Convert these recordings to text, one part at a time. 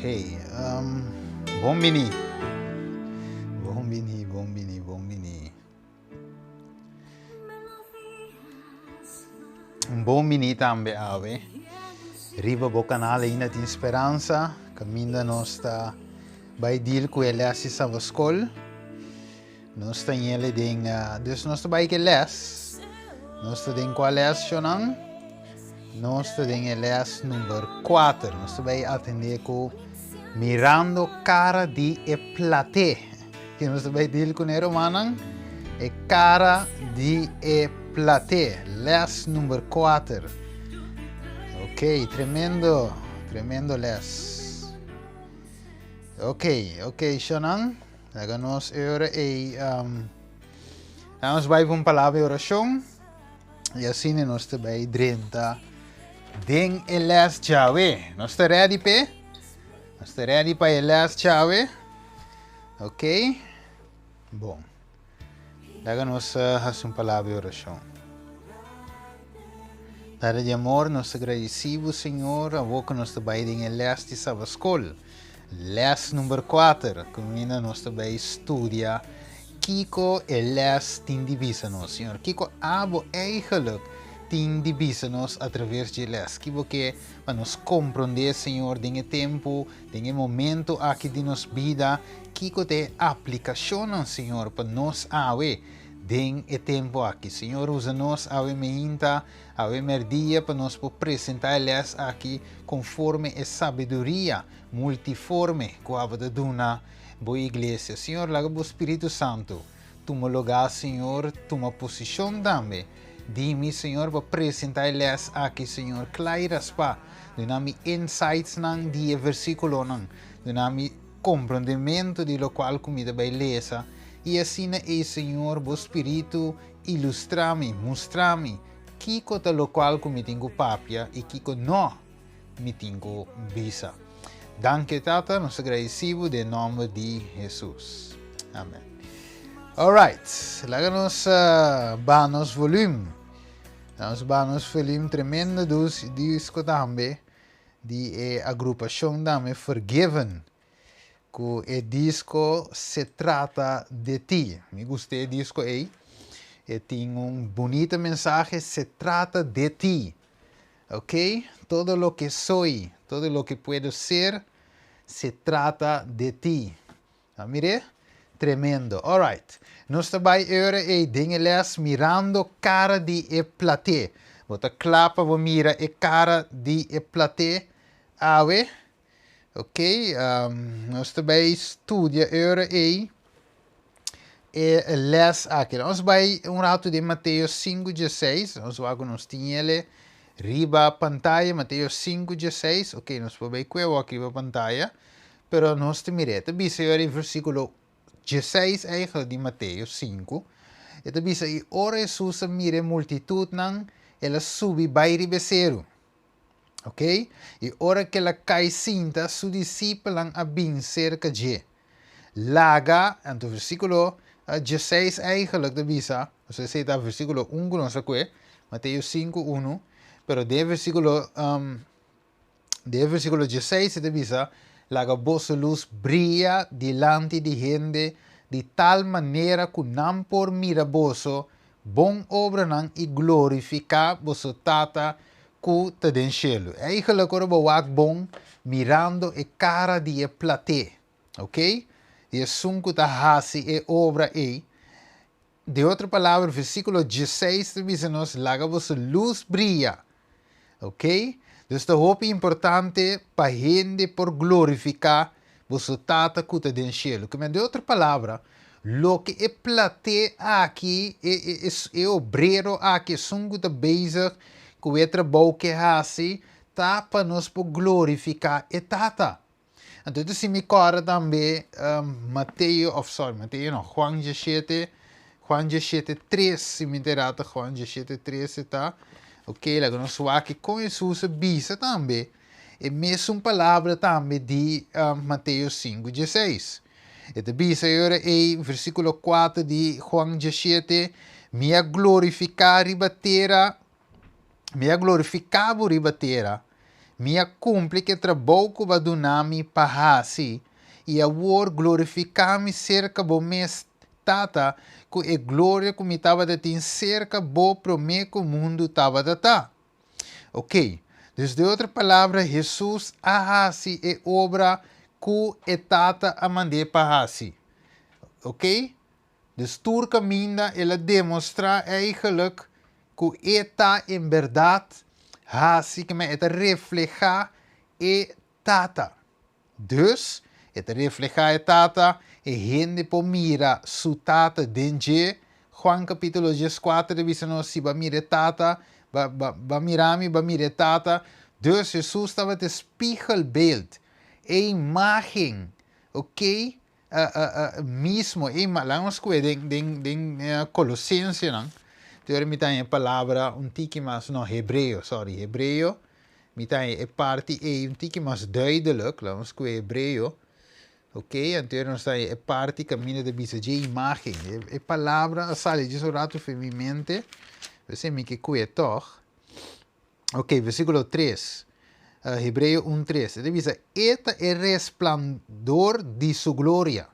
Ok, um, bon bini. Bon bini, bon bini, bon bini. Un bon bini tambe awe. Riba bo canal Ainda Tin Speransa, caminda nos ta bai deal cu e les di Sabascol. Nos ta ñele den, dus nos ta bai ke les. Nos ta den kua les, shonan? Nos ta den e les number 4. Nos ta bai atende ku mirando kara di e platé. Ki nos ta bai deal kuné, rumannan? E kara di e platé. Les number 4. Ok, tremendo, tremendo les. Ok, ok, shonan. Laga nos e ora ei um, nos bai pa un palabra di orashon i asina nos ta bai drenta den e les djawe. Nos ta ready p'e? Nos ta ready pa e les djawe? Ok. Bon. Laga nos hasi un palabra di orashon. Tata di amor, nos ta gradisí bo, Señor, awor ku nos ta bai den e lès di Sabaskol, lès number kuater, kaminda nos ta bai studia kiko e lès tin di bisa nos. Señor, kiko abo eigenlijk tin di bisa nos atraves dje lès? Ki bo ke pa nos komprondé, Señor, den e tempu, den e momento aki di nos bida? Kiko ta e aplikashonnan, Señor, pa nos awe den e tempu aki? Señor, usa nos awe meinta, awe merdia pa nos por presentá e lès aki konforme e sabiduria multiforme ku abo ta duna bo iglesia. Señor, laga bo Spiritu Santu tuma lugá, Señor, tuma posishon tambe di mi, Señor, pa presentá e lès aki, Señor. Kla i raspá. Duna mi insightsnan di e versíkulonan. Duna mi Komprondementu di lokual ku mi ta bai lesa, i asina ei Señor bo Spiritu ilustra mi, mustra mi, kiko ta lokual ku mi tin ku papia i kiko no mi tin ku bisa. Danki Tata, nos ta gradisi bo den nòmber di Hesus. Amen. Alright, laga nos baha nos volume. Laga nos baha nos volume, tremendo dus disko tambe. Di e agrupashon Dame Forgiven ku e disko Se Trata De Ti. Mi gusta e disko ei. E tin un bunita mensahe, Se Trata De Ti. Ok, todo lo que soy, todo lo que puedo ser, se trata de ti. A mir'é? Tremendo. Alright. Nos ta bai e ora ei den e les mirando kara di e platé. Bo ta kla pa bo mira e kara di e platé awe? Ok, nos ta bai studia e ora ei e les aki. Nos bai un ratu den Mateo sinku dieseis. Nos wak ku nos tin ele riba pantaya, Mateo sinku dieseis. Ok, nos por bai kue awor riba pantaya. Pero nos ta mir'é, e ta bisa yora e versíkulo dieseis eigenlijk di Mateo sinku, e ta bisa, I ora Hesus a mira e multitutnan, el a subi bai riba e seru. Ok? I ora ku el a kai sinta, su disipelnan a bin serka dje. Laga, anto versíkulo dieseis eigenlijk ta bisa, osea esei ta versíkulo un ku nos a kue, Mateo sinku unu, pero den e versíkulo Den e versíkulo dieseis e ta bisa, Laga boso lus bria dilanti di hende di tal manera ku nan por mira boso bon obranan i glorifiká boso Tata ku ta den shelu. Eigenlijk ora bo wak bon mirando e kara di e platé, ok, di esun ku ta hasi e obra ei, Den otro palabra, versíkulo dieseis ta bisa nos, Laga boso lus bria. Ok? Dus ta hopi importante pa hende por glorifiká boso Tata ku ta den shelu. Ke men den otro palabra, loke e platé aki, e, e, e, e obrero aki, esun ku ta bezig ku e trabou ke hasi, ta pa nos por glorifiká e Tata. Anto ta si mi kòrda tambe Mateo òf sòri Mateo no Juan dieshete Juan dieshete tres si mi ta erata Juan dieshete tres e ta ok laga nos wak kon Hesus a bisa tambe e mesun palabra tambe di Mateo sinku dieseis e ta bisa e ora ei versíkulo kuater di Juan dieshete mi a glorifiká riba tera Mi a glorifiká bo riba tera, Mi a kumpli ku e trabou ku bo a duna mi pa hasi, i awor glorifiká mi serka bo mes, Tata, ku e gloria ku mi tabata tin serka bo promé ku mundu tabata ta. Ok, dus den otro palabra Hesus a hasi e obra ku e Tata a mand'é pa hasi. Ok, dus tur kaminda el a demostrá eigenlijk ku e ta en bèrdat hasi, ke men e ta reflehá e Tata. Dus, e ta reflehá e Tata, e hende por mira su Tata den dje. Juan kapítulo 14 ta bisa nos, si bo a mira e Tata, bo a mira mi, bo a mira e Tata. Dus, Hesus tabata e spiegelbeeld, e imágen, oké, mismo, e laga nos kue den den den Kolosensenan, te ora mi ta haña e palabra un tiki mas, no, Hebreo, sorry, Hebreo, mi ta haña e parti ei un tiki mas duidelijk, laga nos kue Hebreo, ok, anto ora nos ta haña e parti kaminda ta bisa dje imágen, e palabra a sali djis un ratu for mi mente, p'esei mi ke kue tòg. Ok, versíkulo 3. Hebreo 1, 3. E ta bisa, E ta e resplandor di su gloria.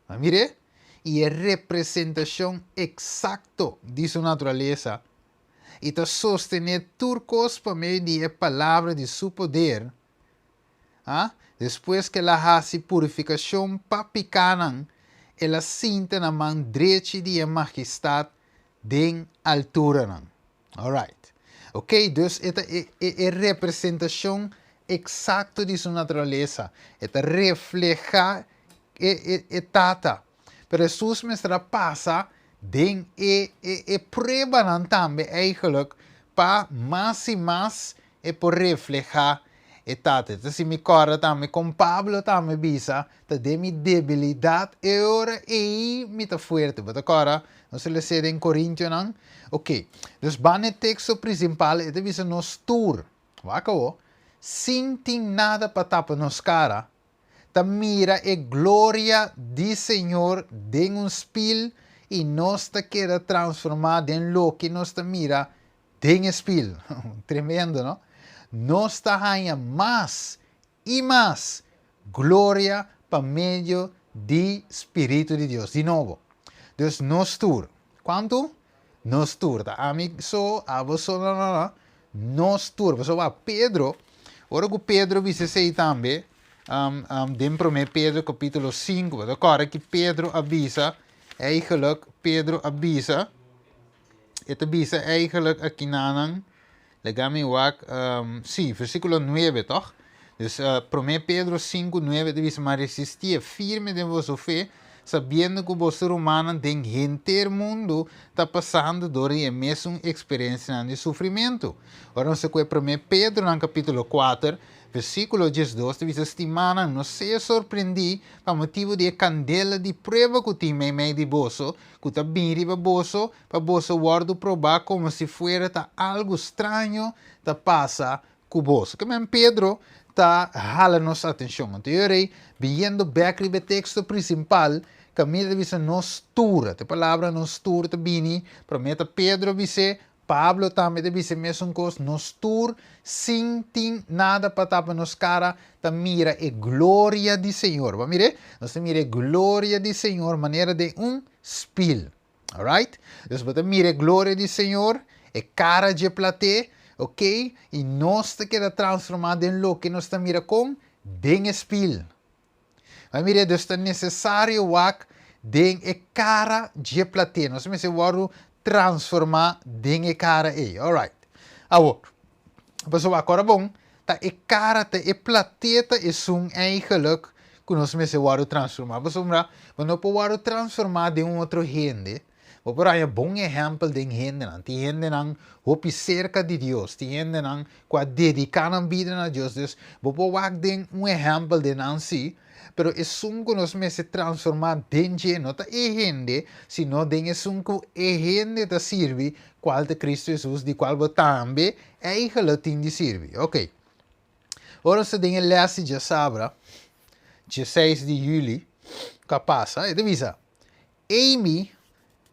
A mir'é? I e representashon eksakto di su naturalesa, i ta sostené tur kos pa medio di e palabra di su poder. A Despues ku el a hasi purifikashon pa pikánan, el a sinta na man drechi di e Mahistat den alturanan. Alright. Ok, dus e ta e, e, e representashon eksakto di su naturalesa. E ta reflehá e, e, e Tata. Pero Hesus mester a pasa den e, e, e pruebanan tambe eigenlijk pa mas i mas e por reflehá e Tata. Ta si mi kòrda tambe kon Pablo tambe bisa, Ta den mi debilidat e ora ei mi ta fuerte. Bo ta kòrda? Nos a les'é den Korintionan. Oké, dus ban na e teksto prinsipal, e ta bisa nos tur, wak awor, sin tin nada pa tapa nos kara, ta mira e gloria di Señor den un spil i nos ta keda transformá den loke nos ta mira den e spil. Tremendo, no? Nos ta haña mas i mas gloria pa medio di Spiritu di Dios. Di nobo, dus nos tur. Kuantu? Nos tur. Ta ami so, abo so, no, no, no. Nos tur. Pasobra wak, Pedro, ora ku Pedro bisa esei tambe, um, um, den promé Pedro kapítulo 5, bo ta kòrda ki Pedro a bisa, eigenlijk Pedro a bisa, e ta bisa eigenlijk akinanan, Laga mi wak, sí, versíkulo nuebe, tòg? Dus, Promé Pedro sinku, nuebe ta bisa, Ma resistié firme den boso fe, sabiendo ku boso rumannan den henter mundu ta pasando dor di e mesun eksperensianan di sufrimentu. Ora nos ta ku e Promé Pedronan kapítulo kuater, versíkulo 12 ta bisa, Stimánan, no sea sorprendí pa motibu di e kandela di prueba ku tin meimei di boso, ku ta bini riba boso, pa boso wòrdu probá komo si fuera ta algu straño ta pasa ku boso. Ke men Pedro ta hala nos atenshon. Anto e rei, biniendo bèk riba e teksto prinsipal, kaminda ta bisa nos tur. E palabra nos tur ta bini promé ta Pedro a bis'é, Pablo tambe ta bisa e mesun kos, nos tur, sin tin nada pa tapa nos kara, ta mira e gloria di Señor. Bo a mir'é? Nos ta mira e gloria di Señor manera den un spil. Alright? Dus bo ta mira e gloria di Señor, e cara dje platé, ok? I nos ta keda transformá den loke nos ta mira kon? Den e spil. Bo a mira, dus ta nesesario wak den e cara dje platé. Nos mester wòrdu transformá den e cara ei. Alright. Awor, pasobra wak ora bon, ta e cara, ta e platé ta esun eigenlijk ku nos mester wòrdu transformá. Pasobra bo no por wòrdu transformá den un otro hende. Bo por haña bon ehèmpel den hendenan. Tin hendenan hopi serka di Dios. Tin hendenan ku a dediká nan bida na Dios. Dus bo por wak den un ehèmpel den nan sí, pero esun ku nos mester transformá den dje no ta e hende, sino den esun ku e hende ta sirbi, kual ta Kristu Hesus, di kual bo tambe Eigenlijk tin di sirbi. Ok. Ora nos ta den e les di djasabra, 16 di juli, ku a pasa, e ta bisa, Amy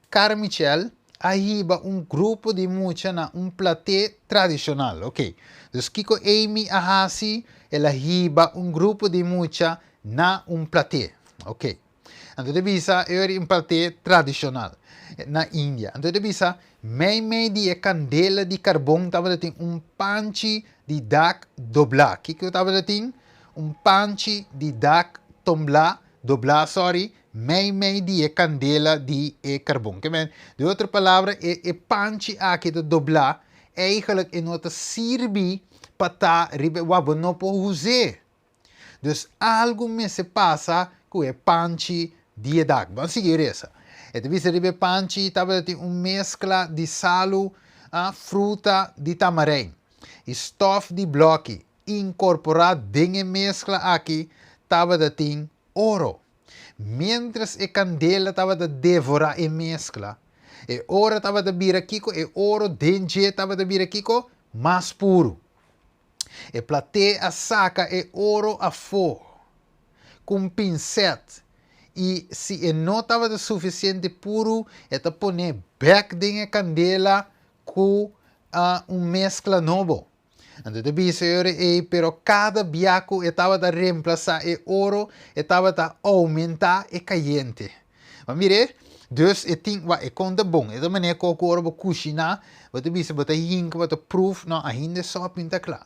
Carmichel a hiba un grupo di mucha na un platé tradishonal. Ok, dus kiko Amy a hasi? El a hiba un grupo di mucha na un platé. Ok, anto ta bisa e ora un platé tradishonal na India. Anto ta bisa meimei di e kandela di karbon tabata tin un panchi di dak doblá. Kiko tabata tin? Un panchi di dak tomblá, doblá, sorry, Mei mei di e kandela di e karbon. Ke men, di otro palabra, e e panchi aki ta doblá, eigenlijk e no ta sirbi pa ta riba e wak, bo no por us'é. Dus algu mester pasa ku e panchi di e dak. Ban sigui resa. E ta bisa riba e panchi tabata tin un meskla di salu, fruta di tamarein i stòf di blòki. Inkorporá den e meskla aki tabata tin oro. Miéntras e kandela tabata devorá e meskla, e oro tabata bira kiko? E oro den dje tabata bira kiko? Mas puru. E platé a saka e oro afó ku un pinsèt, i si e no tabata sufisiente puru, e ta pon'é bèk den e kandela ku un meskla nobo. Anto ta bisa e ora ei, pero kada bia ku e tabata remplasá e oro, e tabata oumentá e kayente. Bo a mir'é? Dus e tin, wak, e kon ta bon. E ta manera ku ku ora bo kushiná, bo ta bisa bo ta hinka, bo ta pruf, no, ainda e sòpi no ta kla.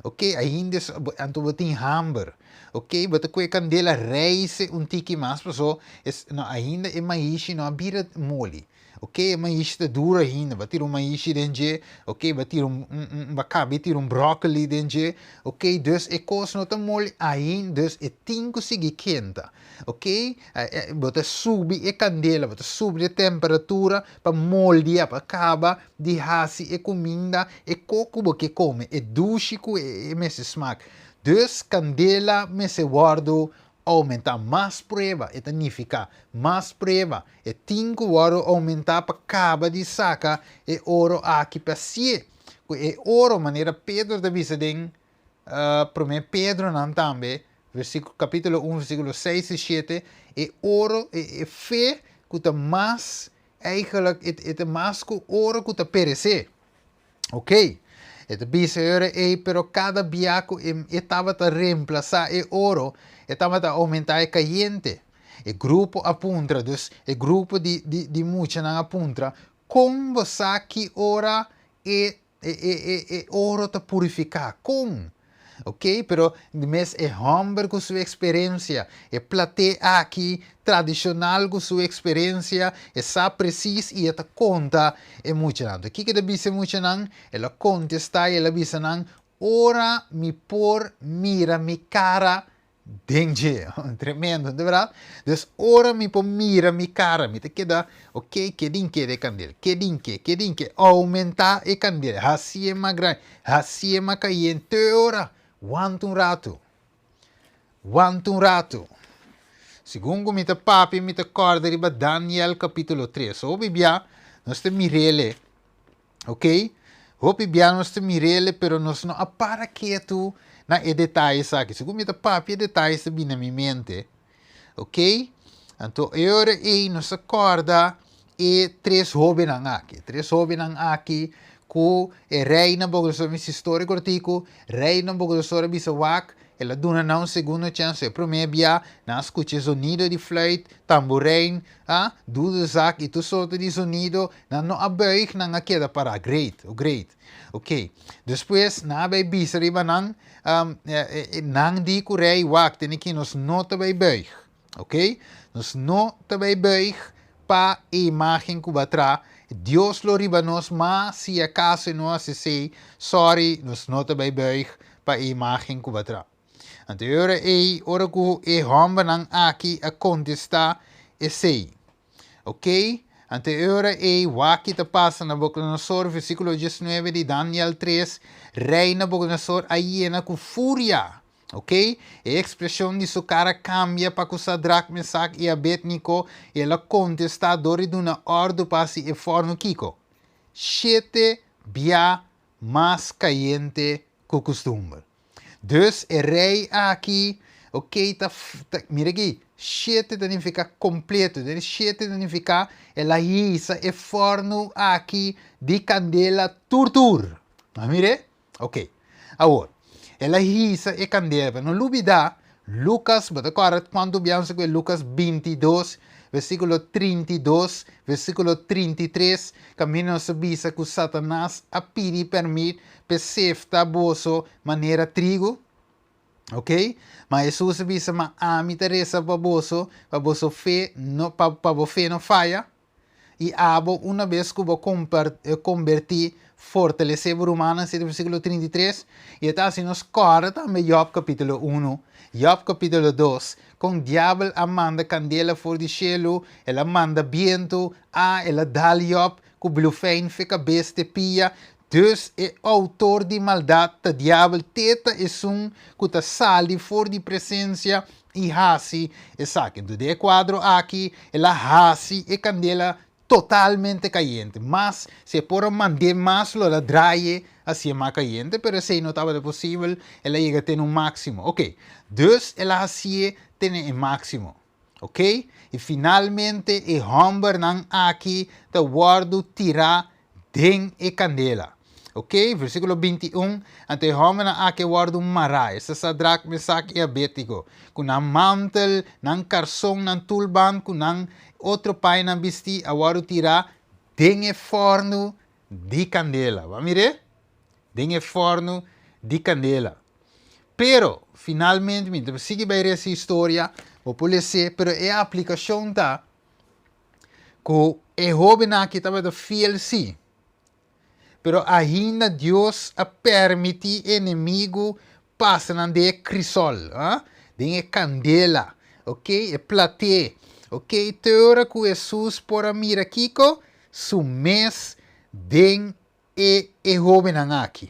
Oké, ainda e sòpi, anto bo tin hamber. Oké, bo ta kue kandela reise un tiki mas, paso e, no, ainda e maishi no a bira moli. Ok, e maishi ta duro ainda, bo a tira un maishi den dje, ok, bo a tira un, un, un, bo a caba di tira un broccoli den dje, ok, dus e cos no ta moli ainda, dus e tin cu sigui kenta, ok, bo ta subi e candela, bo ta subi e temperatura pa moldia, pa caba di haci e cuminda, e co cu bo ke come, e dushi cu e mester smaak, dus candela mester wordo Oumentá mas prueba, e ta nifiká mas prueba. E tin ku wòrdu oumentá pa kaba di saka e oro aki pa sié ku e oro, manera Pedro ta bisa den Promé Pedronan tambe, versíkulo, kapítulo un, versíkulo seis i shete, e oro, e fe ku ta mas, eigenlijk e ta mas ku oro ku ta peresé. Ok, e ta bisa e ora ei, pero kada bia ku e e tabata remplasá e oro, e tabata oumentá e kayente. E grupo a puntra, dus e grupo di di di muchanan a puntra, Kon bo sa ki ora e e e e e oro ta purifiká? Kon? Ok, pero di mes e hòmber ku su eksperensia, e platé aki tradishonal ku su eksperensia, e sa presis i e ta konta e muchanan. Anto kiko e ta bisa e muchanan? El a kontestá i el a bisa nan, Ora mi por mira mi kara den dje. Tremendo, no berdad? Dus ora mi por mira mi cara, mi ta keda, ok, ke din ke de candel, ke din ke, ke din ke, aumenta e candel, hacié mas grandi, hacié mas cayente, te ora, wanta un rato, wanta un rato. Segun cu mi ta papia, mi ta corda riba Daniel capítulo 3. Hopi bia, nos ta mirele, Ok, hopi bia nos ta mir'el pero nos no a para ketu na e detayes aki. Segun mi ta papia e detayes ta bini na mi mente. Ok, anto e ora ei nos a kòrda e tres hóbennan aki. E tres hóbennan aki ku e rei Nabucodonosor, mi si storia kortiku, rei Nabucodonosor a bisa wak, el a duna nan un segundo chèns. E promé bia nan a skucha e zonido di fluit, tamburein, A, doedelzak i tur sorto di zonido, nan no a buig, nan a keda pará. Great, oh great. Ok. Despues nan a bai bisa riba nan, um, nan di ku rei, wak, tene ki nos no ta bai buig. Ok? Nos no ta bai buig pa e imagen ku bo a traha. Dios lo riba nos, ma si akaso e no hasi esei, sorry, nos no ta bai buig pa e imagen ku bo a traha. Anto e ora ei, ora ku e hòmbernan aki a kontestá esei. Oké? Anto e ora ei, wak ki ta pasa, Nabukodonosor, versíkulo diesnuebe di Daniel tres, Rei Nabukodonosor a yena ku furia. Oké? E ekspreshon di su kara kambia pa ku Sadrak, Mesak i Abedniko, i el a kontestá dor di duna òrdu pa hasi e fòrnu kiko? Shete bia mas kayente ku kustumber. Dus e rei aki, ok, ta, ta, mira aki, Shete ta nifiká kompleto. Den shete ta nifiká el a hisa e fòrnu aki di kandela tur tur. A mir'é? Ok. Awor, el a hisa e kandela. Pero no lubidá, Lukas, bo ta kòrda kuantu biansa ku e Lukas 22, versíkulo 32, versíkulo 33, kaminda nos ta bisa ku Satanas a pidi pèrmit p'e sefta boso manera trigu? Ok? Ma Hesus a bisa, Ma ami ta resa pa boso, pa boso fe no, pa, pa bo fe no faya. I abo, una bes ku bo kombertí, fortalesé bo rumannan, esei ta versíkulo 33. I e ta hasi nos kòrda tambe Jòb kapítulo unu, Jòb kapítulo dos, kon diabel a manda kandela for di shelu, el a manda bientu, a el a dal Jòb ku blufein fe kabes te pia. Dus e outor di maldat ta diabel, te ta esun ku ta sali for di presensia i hasi esaki. Enton den e kuadro aki el a hasi e kandela totalmente kayente. Mas si e por a mand'é mas lo el a draai'é hasié mas kayente, pero esei no tabata posibel, el a yega te na un máksimo. Oke, dus el a hasié te na e máksimo. Oke, i finalmente e hòmbernan aki ta wòrdu tirá den e kandela. Oke, versíkulo 21, Anto e hòmbernan aki a wòrdu mará, esta Sadrak, Mesak i Abednego, ku nan mantel, nan karson, nan tulband, ku nan otro pañanan bistí, a wòrdu tirá den e fòrnu di kandela. Bo a mir'é? Den e fòrnu di kandela. Pero, finalmente, mi ta sigui bai resa e historia, bo por les'é, pero e aplikashon ta ku e hóbennan aki tabata fiel sí, pero ainda Dios a permití e enemigu pasa nan den e krisol, den e kandela, ok, e platé, ok, te ora ku Hesus por a mira kiko? Su mes den e e hóbennan aki.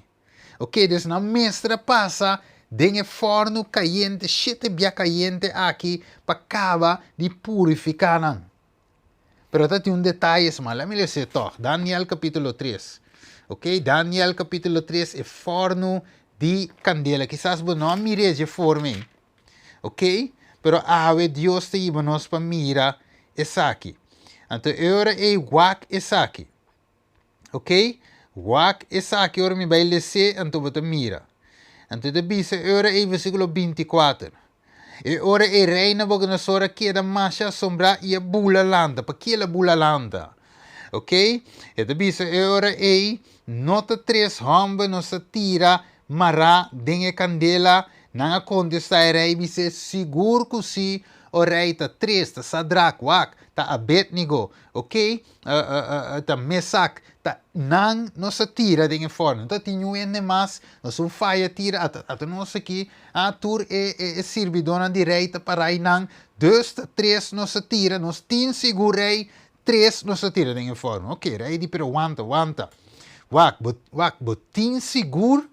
Ok, dus nan mester a pasa den e fòrnu kayente, shete bia kayente aki pa kaba di purifiká nan. Pero ta tin un detaye sma, lami lesa e tòg, Daniel kapítulo tres. Ok, Daniel kapítulo tres, e fòrnu di kandela. Kisas bo no a mir'é dje forma ei. Ok, pero awe Dios ta hiba nos pa mira esaki. Anto e ora ei wak esaki. Ok, wak esaki ora mi bai les'é, anto bo ta mira. Anto e ta bisa e ora ei, versíkulo 24, E ora e rei Nabucodonosor a keda masha asombrá i a bula lanta. Pakí el a bula lanta? Ok, e ta bisa e ora ei, No ta tres hòmber nos a tira mará den e kandela? Nan a kontestá e rei i bis'é, Sigur ku sí, o rei, ta tres, ta Sadrak, wak, ta Abednego. Ok, ta Mesak, ta nan nos a tira den e fòrnu. No ta tin niun hende mas, nos un faya tira, ata ata nos aki, ah, tur e e e sirbidónan di rei ta pará einan, dus ta tres nos a tira, nos tin sigur rei, tres nos a tira den e fòrnu. Ok, rei di, pero wanta, wanta, wak, bo, wak, bo tin sigur?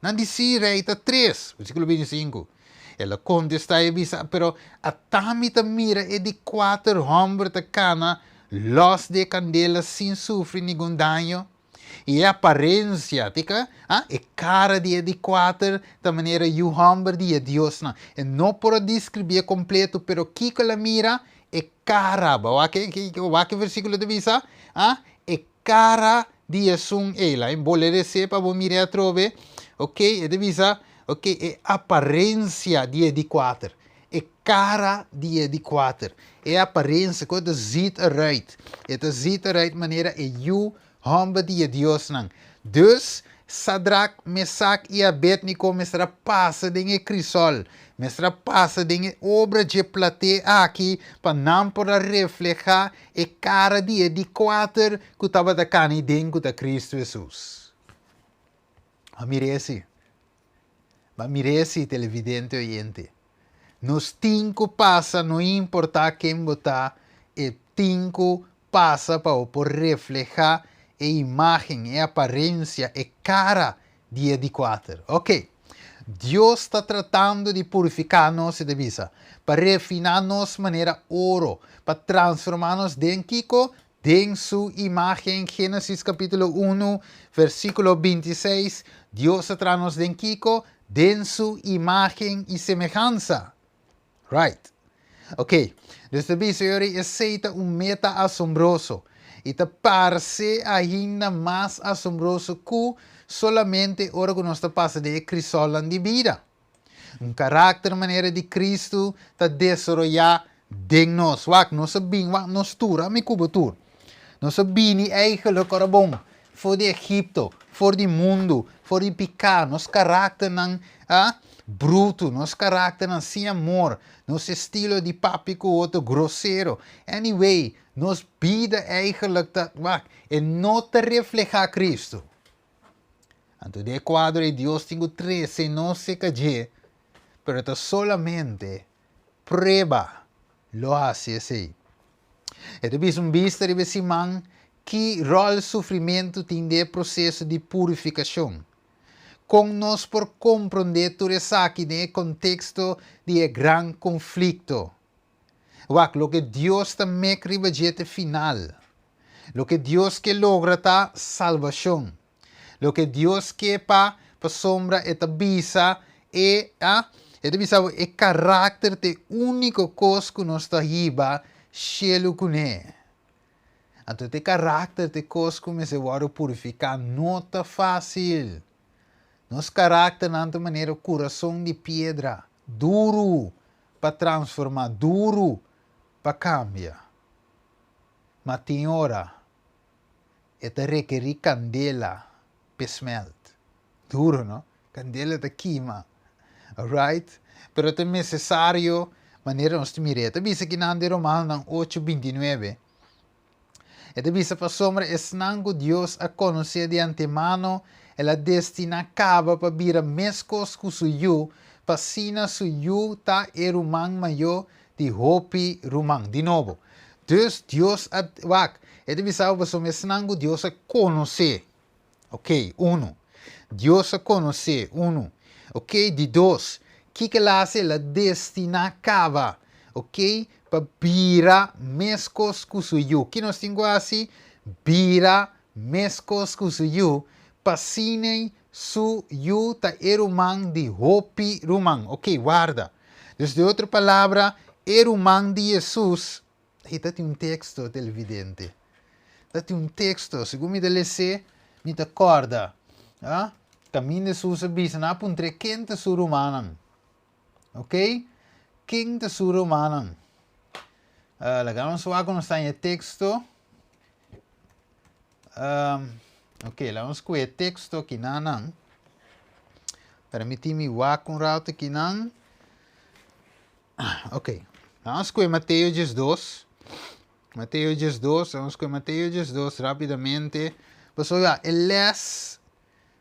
Nan di, Sí, rei, ta tres. Versíkulo 25. El a kontestá i a bisa, Pero ata mi ta mira e di kuater hòmber ta kana lòs di e kandela sin sufri ningun daño. I e aparensia, tika, ah, e kara di e di kuater ta manera yu hòmber di e diosnan. E no por a deskribié kompleto, pero kiko el a mira? E kara. Bo a wak e, wak e versíkulo ta bisa? Ah, e Cara di esun ei. Laat mi boleresé pa bo mir'é atrobe. Ok, e ta bisa, ok, e aparencia di e di kuater. E cara di e di kuater. E aparencia, ku e ta ziet eruit. E ta ziet eruit manera e yu hòmber di e diosnan. Dus, Sadrak, Mesak i Abednego mester a pasa den e krisol, mester a pasa den e obra dje platé aki pa nan por a reflehá E kara di e di kuater ku tabata kani den ku ta Kristu Hesus. Bo a mira esi? Bo a mira esi, televidente oyente? Nos tin ku pasa, no importá ken bo ta, e tin ku pasa pa bo por reflehá e imágen, e aparensia, e kara di e di kuater. Oke. Dios ta tratando di purifiká nos, e ta bisa, pa refiná nos manera oro, pa transformá nos den kiko? Den su imágen. Génesis kapítulo unu, versíkulo 26, Dios a traha nos den kiko? Den su imágen i semehansa. Right. Ok, dus ta bisa yori esei ta un meta asombroso i ta parse ainda mas asombroso ku solamente ora ku nos ta pasa den e krisolnan di bida. Un karakter manera di Kristu ta desaroyá den nos. Wak, nos a bin, wak, nos tur, ami ku bo tur. Nos a bini eigenlijk ora bon for di Egipto, for di mundu, for di piká, nos karakternan a brutu, nos karakternan sin amor, nos estilo di papia ku otro grosero. Anyway, nos bida eigenlijk ta, wak, e no ta reflehá Kristu. Anto den e kuadro ei Dios tin ku trese nos serka dje, pero ta solamente prueba lo hasi esei. E ta bisa un bista riba e siman ki ròl sufrimentu tin den e proseso di purifikashon. Kon nos por komprondé tur esaki den e konteksto di e gran konflikto? Wak, loke Dios ta mek riba dje ta e final. Loke Dios ke logra ta salbashon. Loke Dios ke pa pasobra e ta bisa e a e ta bisa bo e karakter ta e úniko kos ku nos ta hiba shelu kuné. Anto ta e karakter ta e kos ku mester wòrdu purifiká. No ta fásil. Nos karakternan ta manera kurason di piedra, duru. pa transformá, duru pa kambia. Ma tin ora e ta rekerí kandela p'e smèlt. Duru, no? Kandela ta kima. Alright? Pero ta nesesario manera nos ta mir'é. E ta bisa kinan den Romanonan ocho bintinuebe. E ta bisa pasobra esnan ku Dios a konosé di antemano, el a destiná kaba pa bira meskos ku su Yu, pa asina su Yu ta e ruman mayó di hopi ruman. Di nobo, dus Dios a, wak, e ta bisa bo pasobra esnan ku Dios a konosé. Ok, unu. Dios a konosé, unu. Ok, di dos, kiko el a hasi? El a destiná kaba, ok, pa bira meskos ku su Yu. Ki nos tin ku hasi? Bira meskos ku su Yu, pa asina su Yu ta e ruman di hopi ruman. Ok, warda. Dus di otro palabra, e ruman di Hesus Ei ta tin un teksto, televidente. Ta tin un teksto. Segun mi ta les'é, mi ta kòrda. Ah, kaminda Hesus a bisa, nan a puntr'é ken ta su rumannan. Ok? Ken ta su rumannan? Uh, laga nos wak ku nos ta haña e teksto. Um, ok, laga nos kue e teksto kinanan. Permití mi wak un rato kinan. Ok, vamos cu Mateo 12. Mateo 12, vamos cu Mateo 12 rapidamente. Pasobra e les,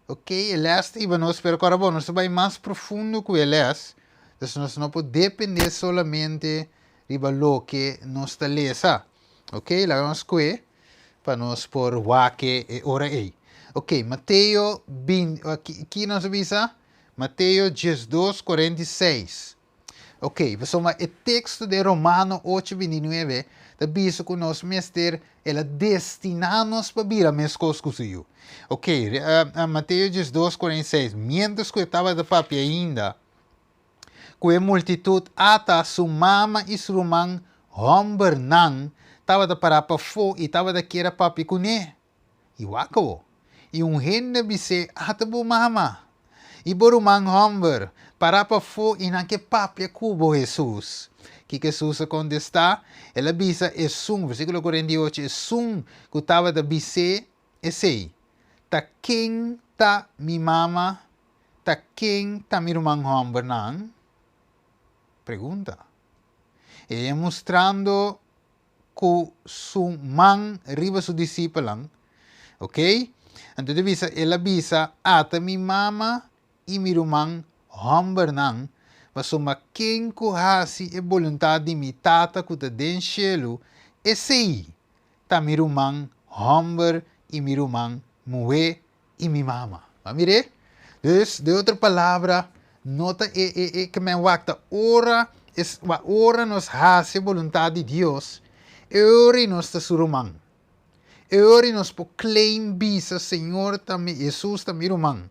ok, e les ta iba nos, pero ahora bon, nos ta bai mas profundo cu e les. Dus nos no por depende solamente riba loke nos ta lesa. Ok, laga nos kue pa nos por wak e ora ei. Ok, Mateo 20, ki nos a bisa? Mateo 12, 46. Ok, pasobra e teksto den Romano ocho bintinuebe ta bisa ku nos mester, el a destiná nos pa bira meskos ku su Yu. Ok, Mateo 12, 46, Miéntras ku e tabata papia ainda ku e multitut, ata su mama i su ruman hòmbernan tabata pará pafó i tabata kier a papia kuné. I wak awo. I un hende bis'é, Ata bo mama i bo ruman hòmber pará pafó i nan ke papia ku bo, Hesus. Kiko Hesus a kontestá? El a bisa esun, versíkulo 48, esun ku tabata bis'é esei, Ta ken ta mi mama? Ta ken ta mi ruman hòmbernan? Pregunta. E mustrando ku su man riba su disipelnan, ok? Anto ta bisa, el a bisa, Ata mi mama i mi ruman hòmbernan, pasobra ken ku hasi e boluntat di mi Tata ku ta den shelu, esei ta mi ruman hòmber i mi ruman muhé i mi mama. Bo a mir'é? Dus, den otro palabra, no ta e, e, e ke men wak ta ora, es, wa ora nos hasi e boluntat di Dios, e ora ei nos ta su ruman. E ora ei nos por claim bisa, Señor ta mi, Hesus ta mi ruman.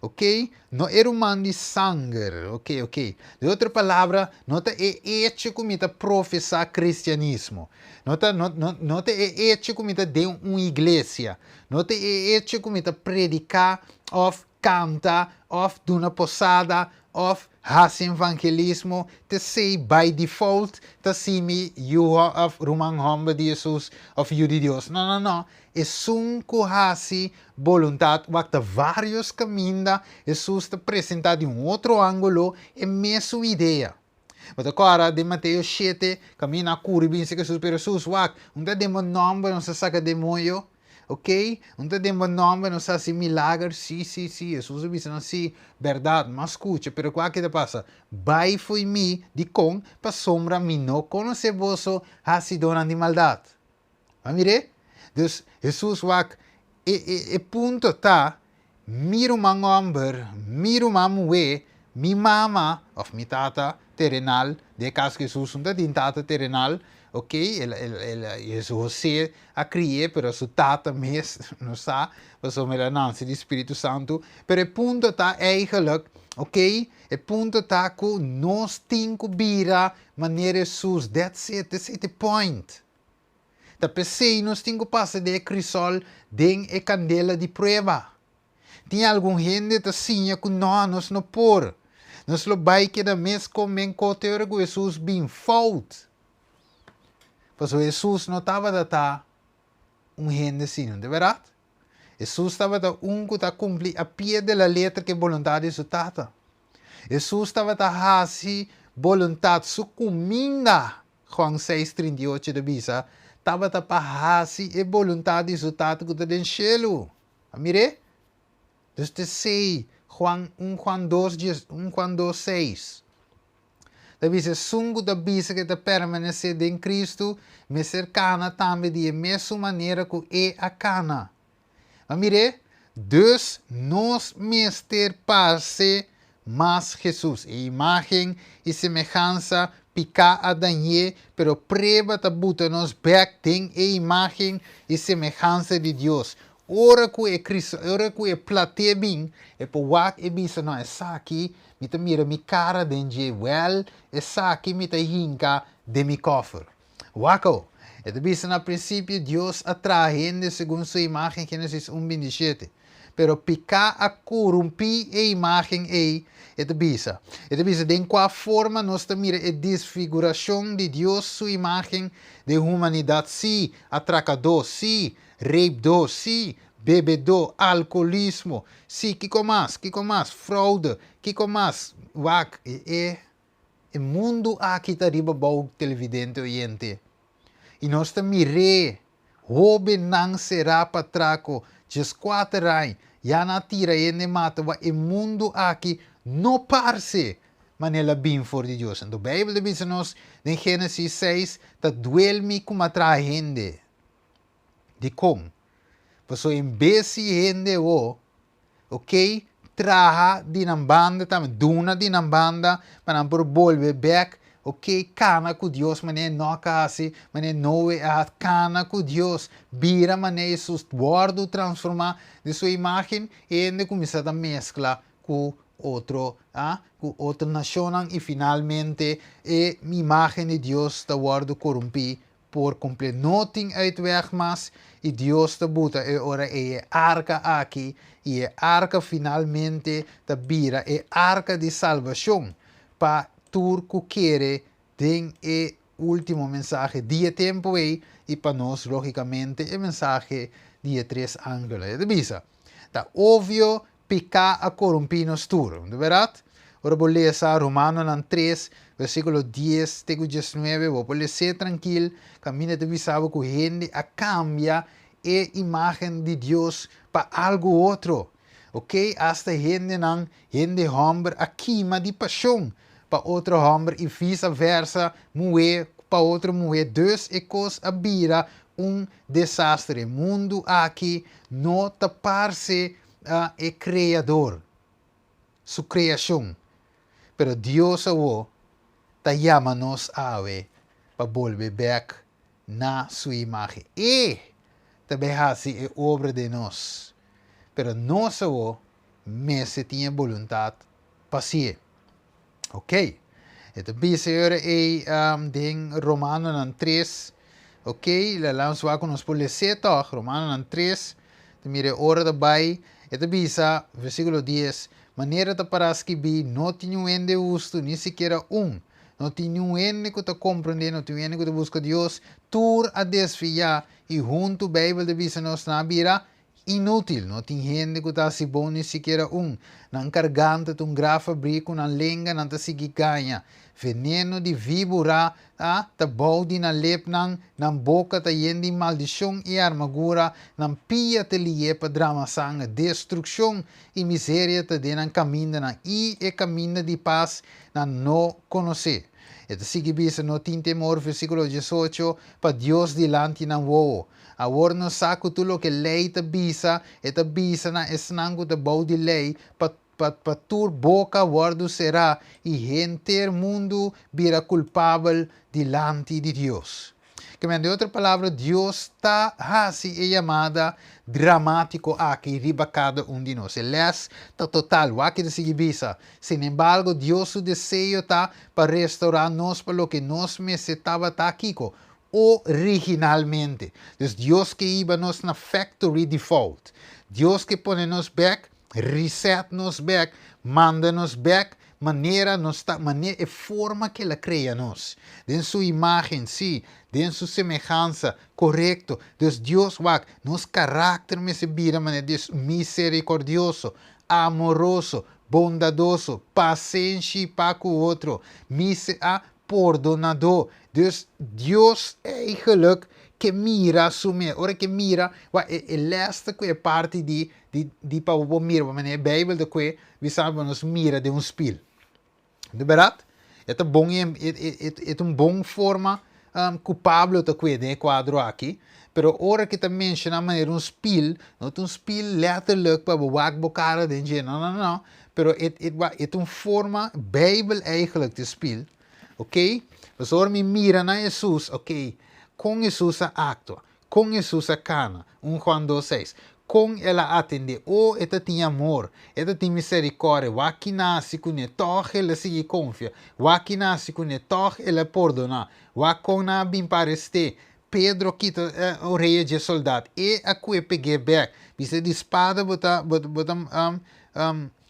Ok? No e ruman di sanger. Ok, ok. Di otro palabra, no ta e echo ku mi ta profesá kristianismo. No ta, no, no, no ta e echo ku mi ta den un iglesia. No ta e echo ku mi ta prediká òf kanta òf duna posada òf hasi evangelismo, t'esei by default ta si mi yu òf ruman hòmber di Hesus òf yu di Dios. No, no, no. Esun ku hasi boluntat wak ta vários kaminda Hesus ta presentá di un otro ángulo e mesun idea. Bo ta kòrda den Mateo shete kaminda a kuri bin seka Hesus, pero Hesus wak, un ta den bo nòmber nos a saka demoño, ok, un ta den bo nòmber nos a hasi milager, sí, sí, sí, Hesus a bisa nan, sí, bèrdat, m'a skucha, pero kua ke ta pasa? Bai fo'i mi, dikon? Pasobra mi no konosé boso hasidónan di maldat. A mir'é? Dus, Hesus wak, e, e, e punto ta, mi ruman hòmber, mi ruman muhé, mi mama, òf mi tata terenal, den e kas ku Hesus no ta tin tata terenal, ok, el, el, el, el, Hosé a kri'é, pero su tata mes no sa, pasobra el a nase di Spiritu Santu. Pero e punto ta eigenlijk, ok, e punto ta ku nos tin ku bira manera Hesus, that's it, esei ta e point. Ta p'esei nos tin ku pasa den e krisol den e kandela di prueba. Tin algun hende ta siña ku nò, nos no por. Nos lo bai keda mes komen kote ora ku Hesus bin fout. Pasobra Hesus no tabata ta un hende asina, no ta bèrdat? Hesus tabata un ku ta kumpli a pie de la letra ku e boluntat di su Tata. Hesus tabata hasi boluntat su kuminda. Juan seis, 38 ta bisa, tabata pa hasi e boluntat di su Tata ku ta den shelu. A mir'é? Dus t'esei, Juan, un Juan dos dies, un Juan dos seis, ta bisa, Esun ku ta bisa ku e ta permanesé den Kristu, mester kana tambe di e mesun manera ku E a kana. A mir'é? Dus nos mester parse mas Hesus. E imágen i semehansa piká a dañ'é, pero prueba ta buta nos bèk den e imágen i semehansa di Dios. Ora ku e ora ku e platé bin, e por wak i bisa, No, esaki mi ta mira mi kara den dje. Wèl, esaki mi ta hinka den mi kòfer. Wak-o! E ta bisa na prinsipio Dios a traha hende segun su imágen, Génesis un 27. Pero piká a korumpí e imágen ei, e ta bisa. E ta bisa den kua forma nos ta mira e disfigurashon di Dios su imágen den humanidat, sí, atrakadó, sí, reipdó, sí, bebedó, alkolismo, sí, kiko mas, kiko mas, froude, kiko mas, wak, e e. E mundu aki ta riba bou televidente oyente i nos ta mir'é hóbennan será pa trako 14 aña ya nan a tira hende mata wak e mundu aki no parse manera el a bin for di Dios. Anto Beibel ta bisa nos den Génesis seis ta duel mi ku mi a traha hende. Dikon? Pasobra en bes si hende ho Ok, traha di nan banda tambe, duna di nan banda pa nan por bolbe bek, ok, kana ku Dios manera Enoch a hasi, manera Noe a hasi, kana ku Dios, bira manera Hesus, wòrdu transformá den su imágen, e hende kuminsá ta meskla ku otro, ah, ku otro nashonnan i finalmente e imágen di Dios ta wòrdu korumpí por kompleto. No tin uitweg mas i Dios ta buta e ora ei e arka aki i e arka finalmente ta bira e arka di salbashon pa tur ku kere den e ultimo mensahe di e tempu ei i pa nos logikamente e mensahe di e tres angelnan. E ta bisa, Ta obvio Piká a korumpí nos tur, no ta bèrdat? Ora bo lesa Romanonan tres, versíkulo dies te ku 19, bo por les'é trankil, kaminda ta bisa bo ku hende a kambia e imágen di Dios pa algu otro. Oké, asta hendenan, hende hòmber a kima di pashon pa otro hòmber i visa vèrsa, muhé pa otro muhé. Dus e kos a bira un desastre. Mundu aki no ta parse e Kreador su kreashon, pero Dios awo ta yama nos awe pa bolbe bek na su imágen. E ta bai hasi e obra den nos, pero nos awo mester tin e boluntat pa hasié. Ok. E ta bisa e ora ei den Romanonan 3. Ok, laga nos wak ku nos por les'é tòg. Romanonan 3, ta mira e ora ta bai. E ta bisa, versíkulo 10, Manera ta pará skibí, no tin niun hende hustu, ni sikiera un. No tin niun hende ku ta komprendé, no tin niun hende ku ta buska Dios. Tur a desviá, i huntu Beibel ta bisa nos nan a bira Inútil, no tin hende ku ta hasi bon ni sikiera un. Nan karganta ta un graf abrí ku nan lenga nan ta sigui gaña. Veneno di víbora ta ta bou di nan lepnan, nan boka ta yen di maldishon i armagura, nan pia ta lié pa drama sanger. Destrukshon i miseria ta den nan kamindanan, i e kaminda di pas nan no konosé. E ta sigui bisa, No tin temor, versíkulo 18, pa Dios dilanti nan wowo. Awor nos sa ku tur loke lei ta bisa, e ta bisa na esnan ku ta bou di lei, pa pa pa tur boka wòrdu será i henter mundu bira kulpabel dilanti di Dios. Ke men, den otro palabra, Dios ta hasi e yamada dramátiko aki riba kada un di nos. E lès ta total. Wak ta sigui bisa, Sinembargo, Dios su deseo ta pa restourá nos pa loke nos mester tabata kiko? Originalmente. Dus Dios ke hiba nos na factory default. Dios ke pone nos bek, reset nos bek, manda nos bek manera nos ta, manera e forma ke el a krea nos. Den su imagen, sí, den su semehansa, korekto. Dus Dios wak, nos karakter mester bira manera Dios, miserikordioso, amoroso, bondadoso, pasenshi pa ku otro, mise a pordonadó. Dus Dios eigenlijk ke mira su mes. Ora ke mira, wa e e lèste ku e parti di di di pa bo por mira, pasobra e Beibel ta kue bisa pa nos mira den un spil. Di bèrdat? E ta bon e e e ta un bon forma ku Pablo ta kue den e kuadro aki, pero ora ke ta menshoná manera un spil, no ta un spil lèterlik pa bo wak bo kara den dje, no no no, Pero e e e ta un forma Bijbel eigenlijk te spil, ok? Pasobra ora mi mira na Hesus, ok, kon Hesus a aktua, kon Hesus a kana, 1 Juan 2:6, kon el a atendé, oh e ta tin amor, e ta tin miserikòrdia, wak ki nasi kuné, tòg el a sigui konfia, wak ki nasi kuné, tòg el a pordoná, wak kon nan a bin pa arest'é, Pedro kita e orea dje soldat, e a kue peg'é bek, bisa di spada bo ta bo bo ta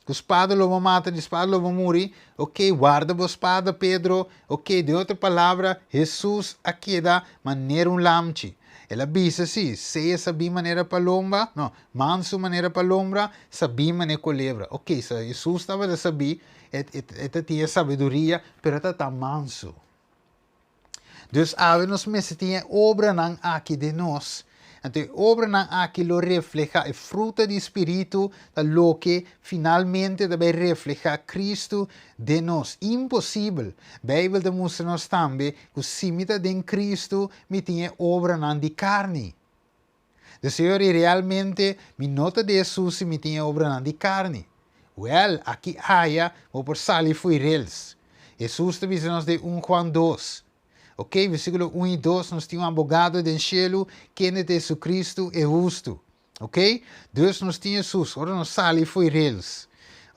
ku spada lo bo mata, di spada lo bo muri, ok warda bo spada Pedro, ok den otro palabra Hesus a keda manera un lamchi, el a bisa si, sea sabí manera palomba, no, mansu manera palombra, sabí manera kolebra, ok so Hesus tabata sabí, e e ta tin e sabiduria, pero e ta ta mansu. Dus awe nos mester tin e obranan aki den nos. Anto e obranan aki lo reflehá e fruta di spiritu ta loke finalmente ta bai reflehá Kristu den nos. Imposibel! Beibel ta mustra nos tambe ku si mi ta den Kristu, mi tin e obranan di karni. Dus Señor, i realmente mi no ta den Hesus si mi tin e obranan di karni. Wèl, aki aya bo por sali fo'i rels. Hesus ta bisa nos den 1 Juan 2. Ok, versíkulo 1 i 2, nos tin un abogado den shelu, kende ta Hesukristu, e hustu. Ok, dus nos tin Hesus ora nos sali fo'i rels.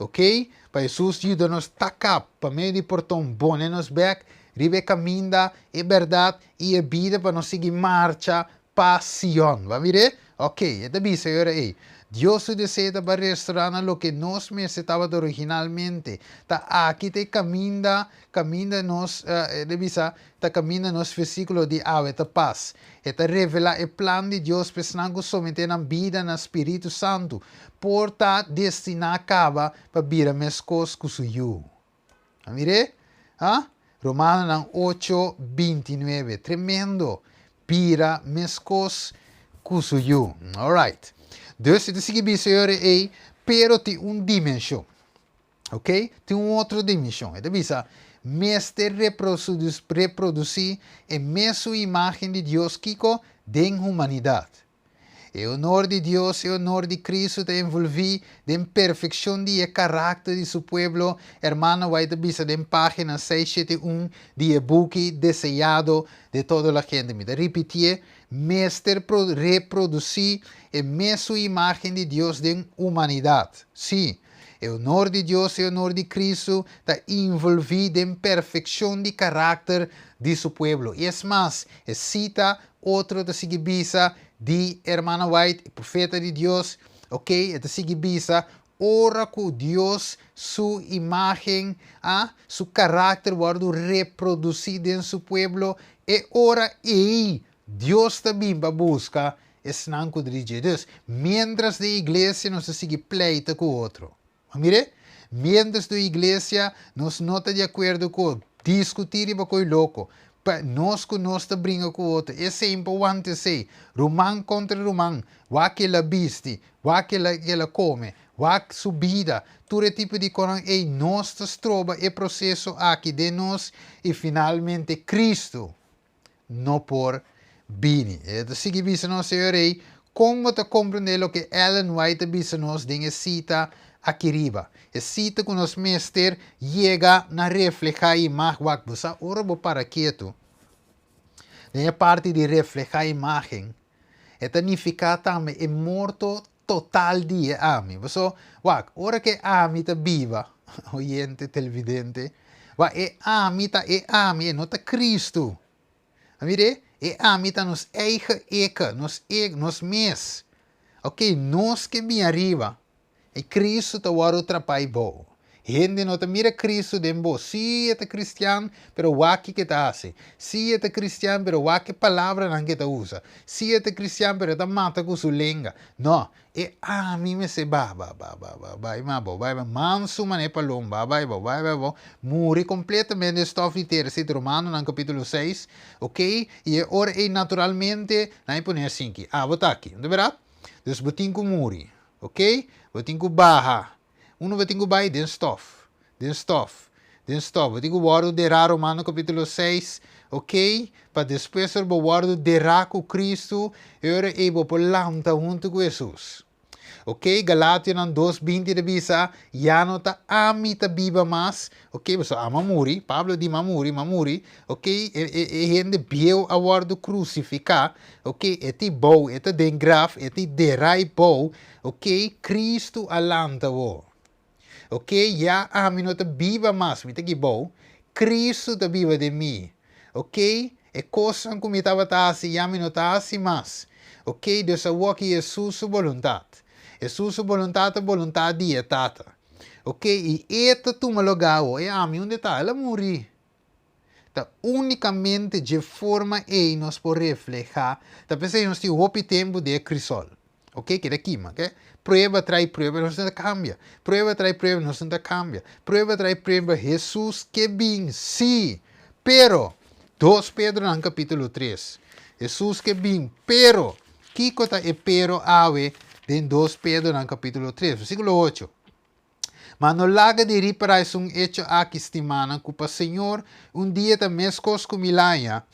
Ok, pa Hesus yuda nos takap pa medio di porton bone nos bèk riba e kaminda, e bèrdat i e bida pa nos sigui marcha Pa Sion. Bo a mir'é? Ok, e ta bisa e ora ei, Dios su deseo ta pa restorá na loke nos mester tabata originalmente. Ta aki ta e kaminda, kaminda nos, e ta bisa, ta kaminda nos versíkulo di awe ta pas. E ta revelá e plan di Dios pa esnan ku someté nan bida na Spiritu Santu por ta destiná kaba pa bira meskos ku su Yu. A mir'é? Ha? Romanonan 8, 29. Tremendo! Bira meskos ku su yu. Alright. Dus e ta sigui bisa e ora ei, pero tin un dimenshon. Ok? Tin un otro dimenshon. E ta bisa, mester reprodusí e mesun imágen di Dios, kiko? Den humanidat. E honor di Dios, e honor di Cristo ta envolví den perfeccion di e caracter di su pueblo, Hermana White ta bisa den pagina 671 di e buki Deseado de Toda la Gente. Mi ta ripitié, mester reproducí e mesun imagen di Dios den humanidad. Sí. E honor di Dios i honor di Kristu ta involví den perfekshon di karakter di Su pueblo. I es mas, e sita otro ta sigui bisa di Hermana White, e profeta di Dios, ok, e ta sigui bisa, Ora ku Dios su imágen, a, su karakter wòrdu reprodusí den su pueblo, e ora ei Dios ta bin pa buska esnan ku dridje. Dus, miéntras den iglesia nos ta sigui pleita ku otro. Bo mir'é? Miéntras den iglesia nos no ta di akuerdo ku otro, diskutí riba koi loko, pa nos ku nos ta bringa ku otro, esei no por wanta esei, ruman kontra ruman, wak el a bisti, Wak el a el a come, wak su bida, tur e tipo di conan ey nos ta stroba e proceso aki den nos y finalmente Cristo no por bini. E ta sigui bisa nos Señor ey, con bo ta comprende loke Ellen White a bisa nos den e cita aki riba? E cita cu nos mester yega na refleha imag wak bo sa ora bo para ketu den e parti di refleha imagen, E ta nifiká tambe e morto total di e ami. Paso, wak, ora ku e ami ta biba, oyente, televidente, wak, e ami ta e ami, e no ta Kristu. A mira? E ami ta nos eigen eke, nos ego, nos mes. Oké, nos ke bin ariba. E Cristo ta wòrdu trapá i bou. Hende no ta mira Cristo den bo. Sí, e ta cristian, pero wak kiko e ta hasi. Sí, e ta cristian, pero wak e palabranan ku e ta usa. Sí, e ta cristian, pero e ta mata ku su lenga. No, e ami mester ba, ba, ba, ba, ba, bai mas abou, bai, bai, mansu manera e palomba, bai abou, bai, bai abou, muri kompletamente den stòf di tera. Esei ta Romanonan kapítulo seis, oké? I e ora ei naturalmente nan e pone asinki, Abo ta aki, no ta bèrdat? Dus bo tin ku muri. Ok, bo tin ku baha. Unu bo tin ku bai den stof, den stof, den stof. Bo tin ku wòrdu derá, Romano kapítulo seis, ok, pa despues ora bo wòrdu derá ku Kristu, e ora ei bo por lanta huntu ku Hesus. Ok, Galationan dos binti ta bisa, Ya no ta ami ta biba mas, ok, pasobra ami a muri, Pablo di mi a muri, mi a muri, Ok, e, e, e hende bieu a wòrdu krusifiká, ok, e tin bou, e ta den graf, e tin derai bou, ok, Kristu a lanta bo. Ok, ya ami no ta biba mas, mi ta ki bou, Kristu ta biba den mi. Ok, e kosnan ku mi tabata hasi ya mi no ta hasi mas. Ok, dus awor ki Hesus su boluntat. Hesus su boluntat ta boluntat di e Tata. Ok, i e ta tuma lugá awor, e ami unda e ta? El a muri. Ta únikamente dje forma ei nos por reflehá. Ta p'esei nos tin hopi tempu den e krisol. Oke, keda kima, oke. Prueba trai prueba, nos no ta kambia. Prueba trai prueba, nos no ta kambia. Prueba trai prueba, Hesus ke bin, sí! Pero, dos Pedronan kapítulo tres. Hesus ke bin, pero, kiko ta e pero awe den dos Pedronan kapítulo tres, versíkulo ocho? Ma no laga di ripará esun echo aki, stimánan, ku pa Señor un dia ta meskos ku mil aña,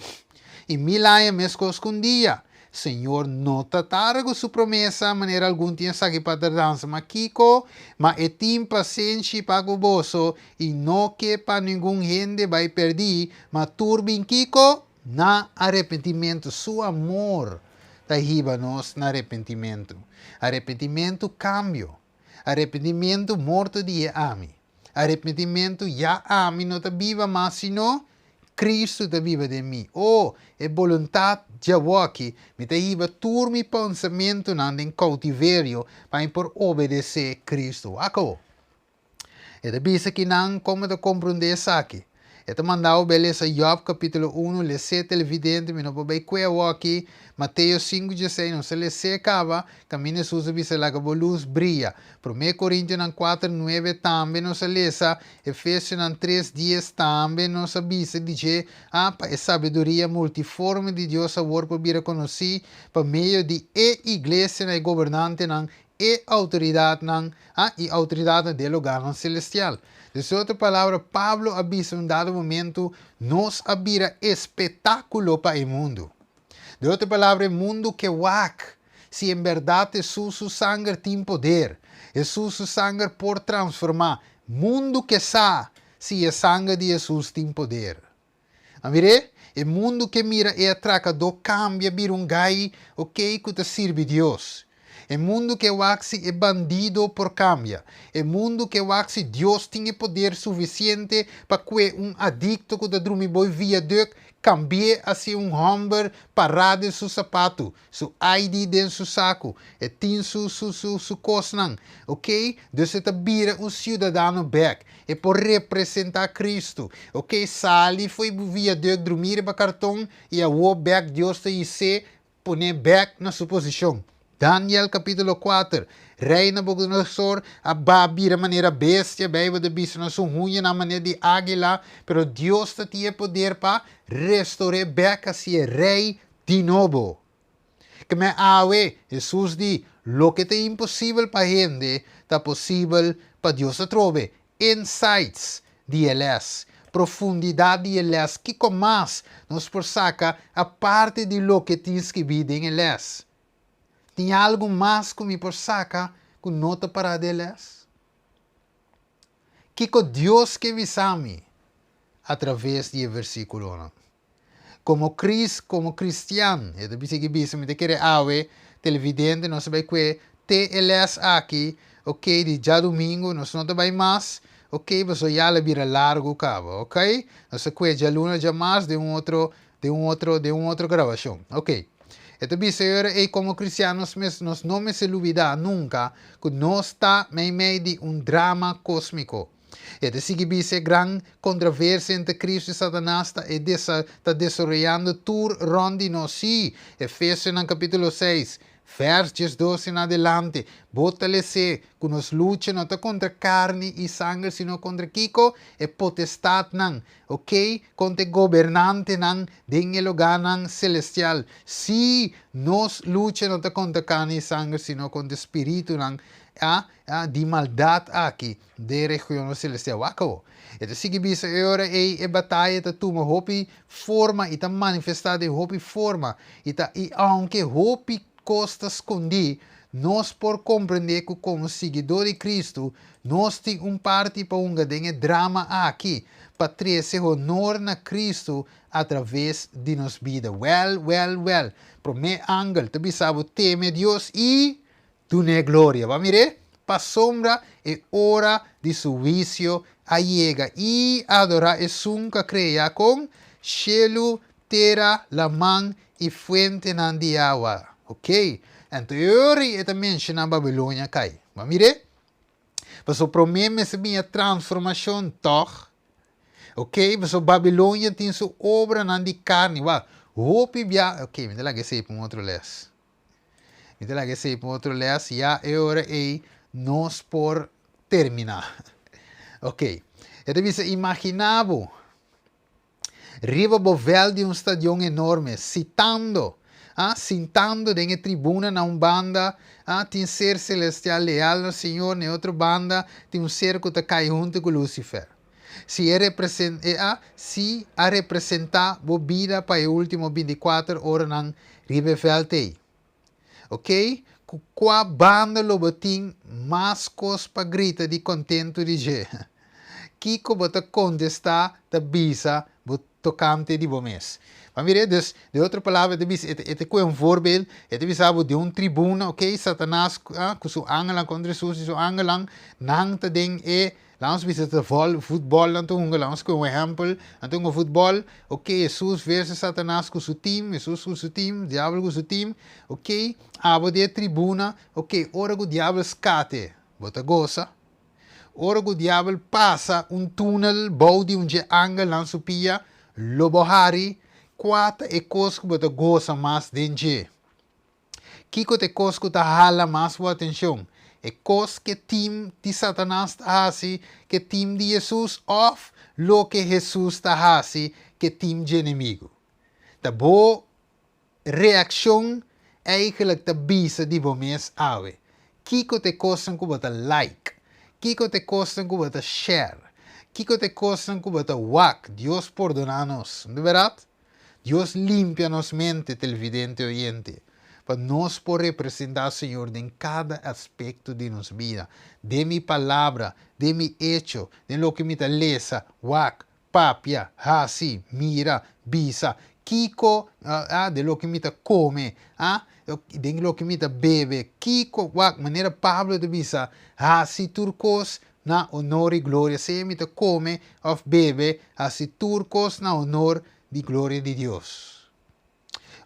i mil aña meskos ku un dia. Señor no ta tarda ku su promesa, manera algun tin esaki pa tardansa, ma kiko? Ma e tin pasenshi pa ku boso, i no ke pa ningun hende bai pèrdí, ma tur bin kiko? Na arepentimentu. Su amor ta hiba nos na arepentimentu. Arepentimentu, kambio. Arepentimentu, morto di e ami. Arepentimentu, ya ami no ta biba mas sino Cristo ta biba den mi. O, e boluntat djawoki, mi ta hiba tur mi pensamentunan den cautiverio pa mi por obedece Cristo. Wak awo. E ta bisa kinan kon ta komprondé esaki. E ta manda bo bai lesa Job kapítulo unu, les'é televidente, mi no por bai kue awoki, Mateo sinku dieseis, nos a les'é kaba, kaminda Hesus a bisa laga bo lus bria. Promé Korintionan kuater nuebe tambe nos a lesa, Efesionan tres dies tambe nos a bisa di dje, a pa e sabiduria multiforme di Dios awor por bira konosí pa medio di e iglesianan, e gobernantenan, e outoridatnan, a i outoridatnan den lugarnan selestial. Den su otro palabra, Pablo a bisa un dado momento, nos a bira espetákulo pa e mundu. Den otro palabra, e mundu ke wak si en bèrdat Hesus su sanger tin poder. Hesus su sanger por transformá. Mundu ke sa si e sanger di Hesus tin poder. A mir'é? E mundu ke mira e atrakadó kambia bira un gai okey ku ta sirbi Dios. E mundu ke wak si e bandido por kambia. E mundu ke wak si Dios tin e poder sufisiente pa kue un adikto ku ta drumi boi viaduct kambi'é hasi un hòmber pará den su sapatu, su ID den su saku, e tin su su su su kosnan, ok, dus e ta bira un siudadano bèk, e por representá Kristu, ok, sali fo'i viaduct drumí riba karton i awor bèk Dios ta his'é Pon'é bèk na su posishon. Daniel kapítulo kuater, Rei Nabukodonosor a ba bira manera bestia, Beibel ta bisa nos su huñanan manera di águila, pero Dios ta tin e poder pa restor'é bèk hasié rei di nobo. Kmé awe, Hesus di, Loke ta imposibel pa hende, ta posibel pa Dios atrobe. Insights di e les, Profundidat di e les, Kiko mas nos por saka aparte di loke tin skibí den e les? Tin algu mas ku mi por saka ku no ta pará den e les? Kiko Dios ke bisa mi atraves di e versíkulonan? Komo kris, komo kristian, e ta bisa ki bisa, mi ta kere awe, televidente, nos ta bai kue te e les aki, ok, di djadumingu, nos no ta bai mas, ok, pasobra ya la bira largu kaba, ok. Nos ta kue djaluna, djamars den un otro, den un otro, den un otro grabashon, ok. E ta bisa e ora ei komo kristian nos mes, nos no mester lubida nunka ku nos ta meimei di un drama kosmiko. E ta sigui bisa e gran kontraversia entre Kristu i Satanas ta e desa ta desaroyando tur rònt di nos. Sí, Efesionan kapítulo seis, vèrs 12 en adelante, bo ta les'é ku nos lucha no ta kontra karni i sanger sino kontra kiko? E potestatnan, oke, kontra e gobernantenan den e lugánan selestial. Sí, nos lucha no ta kontra karni i sanger sino kontra e spiritunan, a, di maldat aki. Den regionnan selestial. Wak awor. E ta sigui bisa e ora ei e bataya ta tuma hopi forma i ta manifestá den hopi forma i ta i aunke hopi kos ta skondí, nos por komprendé ku komo siguidó di Kristu nos tin un parti pa hunga den e drama aki pa trese honor na Kristu atraves di nos bida. Wèl, wèl, wèl, promé angel ta bisa bo teme Dios i Dun'é gloria. Bo a mir'é? Pasobra e ora di su huisio a yega i adorá esun ku a krea kon shelu, tera, laman i fuentenan di awa. Oké, anto e ora ei e ta menshoná Babilonia kai. Bo a mir'é? Pasobra promé mester bini e transformashon, tòg? Oké, pasobra Babilonia tin su obranan di karni. Wak, hopi bia, oké, mi ta laga esei pa un otro lès. Mi ta laga esei pa un otro les, ya e ora ei nos por terminá. Ok, e ta bisa, Imaginá bo riba bo vèlt di un stadion enorme, sitando, ah, sintando den e tribuna na un banda, ah, tin ser selestial leal na Señor, na e otro banda tin un ser ku ta kai huntu ku Lucifer. Si e represen, e a, si a representá bo bida pa e último 24 oranan riba e vèlt ei. Oké, ku kua banda lo bo tin mas kos pa grita di kontentu di dje? Kiko bo ta kontestá ta bisa bo tokante di bo mes? Bo a mira, dus, den otro palabra e ta bisa, e ta kohe un voorbeeld, e ta bisa bo den un tribuna, oké, Satanas ku su angelnan kontra Hesus i su angelnan, nan ta den e Laat ons bisa ta vol futbol nan ta hunga, laat ons kohe un ehempel, nan ta hunga futbol, ok, Hesus versus Satanas ku su team, Hesus ku su team, diabel ku su team, ok, abo den e tribuna, ok, ora ku diabel skate, bo ta gosa? Ora ku diabel pasa un tunel bou di un dje angelnan su pia, lo bo hari? Kua ta e kos ku bo ta gosa mas den dje? Kiko ta e kos ku ta hala mas bo atenshon? E kos ku e tim di Satanas ta hasi ku e tim di Hesus òf loke Hesus ta hasi ku e tim dje enemigu? Ta bo reakshon eigentlik ta bisa di bo mes awe. Kiko ta e kosnan ku bo ta like? Kiko ta e kosnan ku bo ta share? Kiko ta e kosnan ku bo ta wak? Dios pordoná nos, no ta bèrdat? Dios limpia nos mente, televidente oyente, pa nos por representá Señor den kada aspekto di nos bida, den mi palabra, den mi echo, den loke mi ta lesa, wak, papia, hasi, mira, bisa, kiko, ah, den loke mi ta kome, ah. Den loke mi ta bebe, kiko, wak, manera Pablo ta bisa, hasi tur kos na honor i gloria, sea mi ta kome òf bebe, hasi tur kos na honor di gloria di Dios.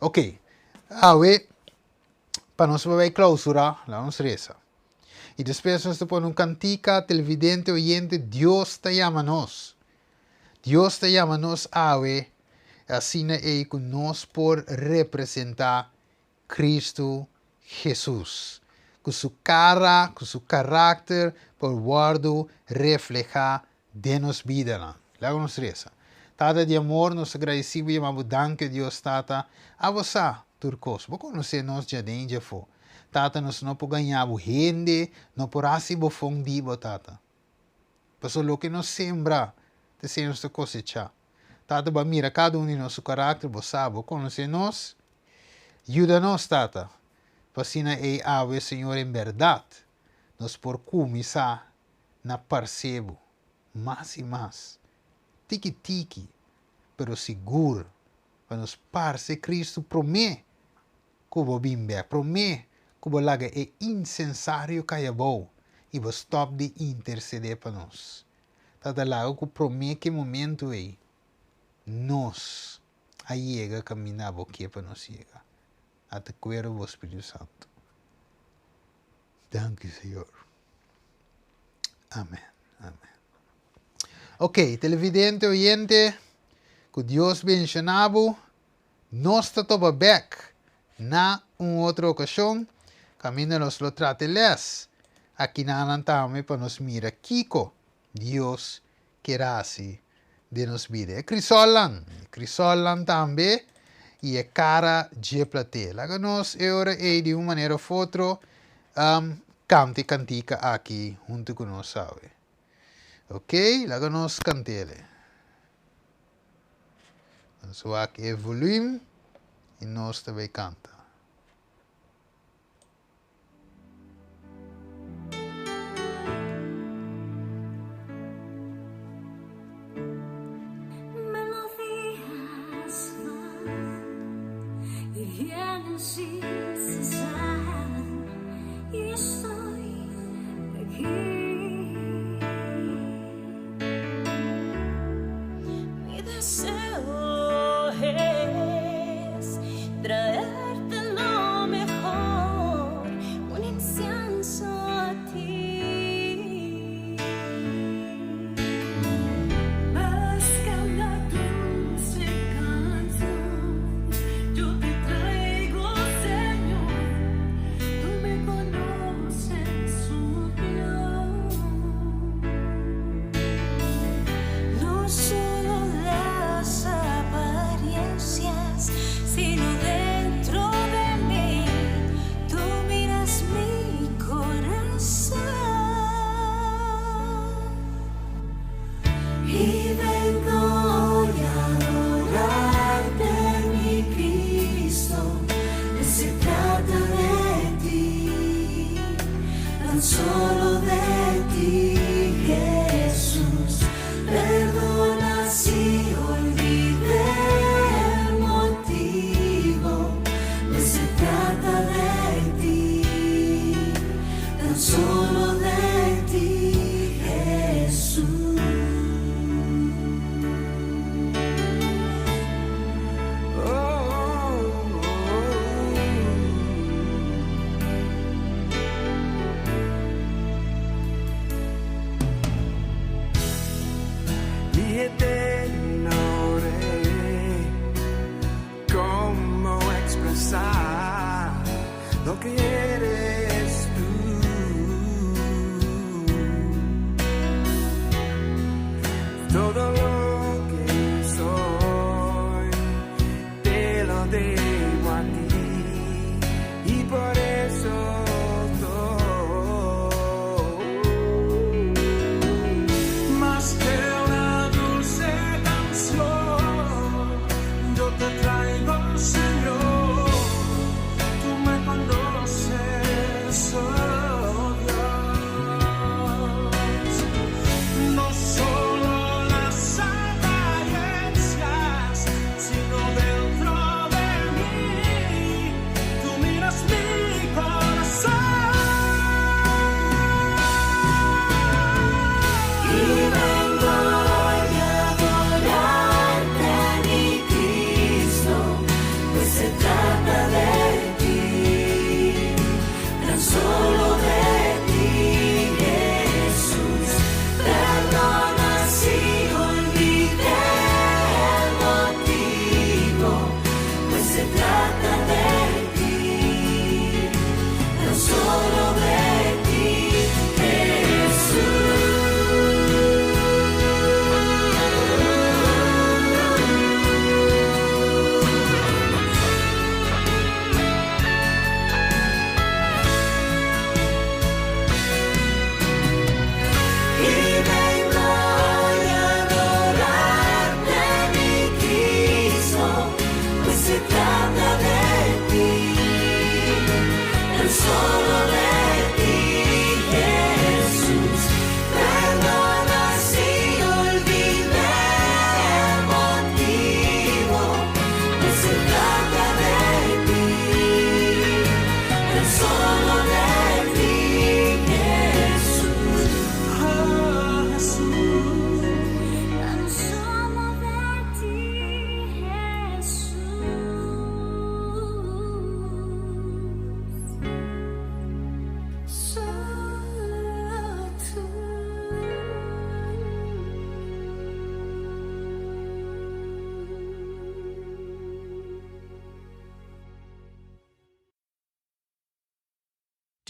Ok, awe pa nos por bai klausurá, laga nos resa. I despues nos ta pone un kantika, televidente, oyente, Dios ta yama nos. Dios ta yama nos awe asina ei ku nos por representá Kristu Hesus, ku su kara, ku su karakter por wòrdu reflehá den nos bidanan. Laga nos resa. Tata di amor, nos ta gradisí bo i yama bo danki, o Dios Tata. Abo sa tur kos. Bo konosé nos djaden i djafó. Tata, nos no por gañá bo hende, no por hasi bofon di bo, Tata. Pasobra loke nos sembra, ta esei nos ta kosechá. Tata, bo a mira kada un di nos su karakter, bo sa, bo konosé nos. Yuda nos, Tata, pa asina ei awe, Señor, en bèrdat nos por kuminsá na parse bo mas i mas, tiki tiki, pero sigur, pa nos parse Kristu promé ku bo bin bèk, promé ku bo laga e insensario kai abou i bo stòp di intersedé pa nos. Tata laga ku promé ku e momentu ei nos a yega kaminda bo ke pa nos yega. A ta kuero bo Spiritu Santu. Danki Señor. Amen. Amen. Ok, televidente, oyente, ku Dios benshoná bo. Nos ta topa bek na un otro okashon kaminda nos lo trata e les akinanan tambe pa nos mira kiko Dios kier hasi den nos bida. E krisòlnan, e krisòlnan tambe i e kara dje platé. Laga nos e ora ei di un manera of otro kanta e kantika aki huntu ku nos awe. Ok, laga nos kant'ele. Nos wak e volume i nos ta bay kanta. Melodias van y vienen sin cesar y estoy aquí. Mi deseo es traerte lo mejor, un incienso a ti. Mas que una dulce canción, yo te traigo, Señor, tú me conoces, oh Dios. No solo las apariencias, sino dentro de mí, tú miras mi corazón. Y vengo hoy a adorarte, mi Cristo, no se trata de ti, tan solo de ti, Jesús. Perdona si olvidé el motivo, no se trata de ti, tan solo de ti, Jesús. Mi eterno Rey, ¿cómo expresar lo que eres tú?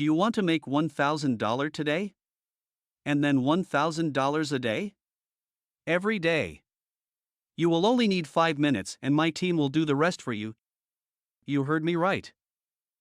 Do you want to make $1,000 today? And then $1,000 a day? Every day. You will only need 5 minutes, and my team will do the rest for you. You heard me right.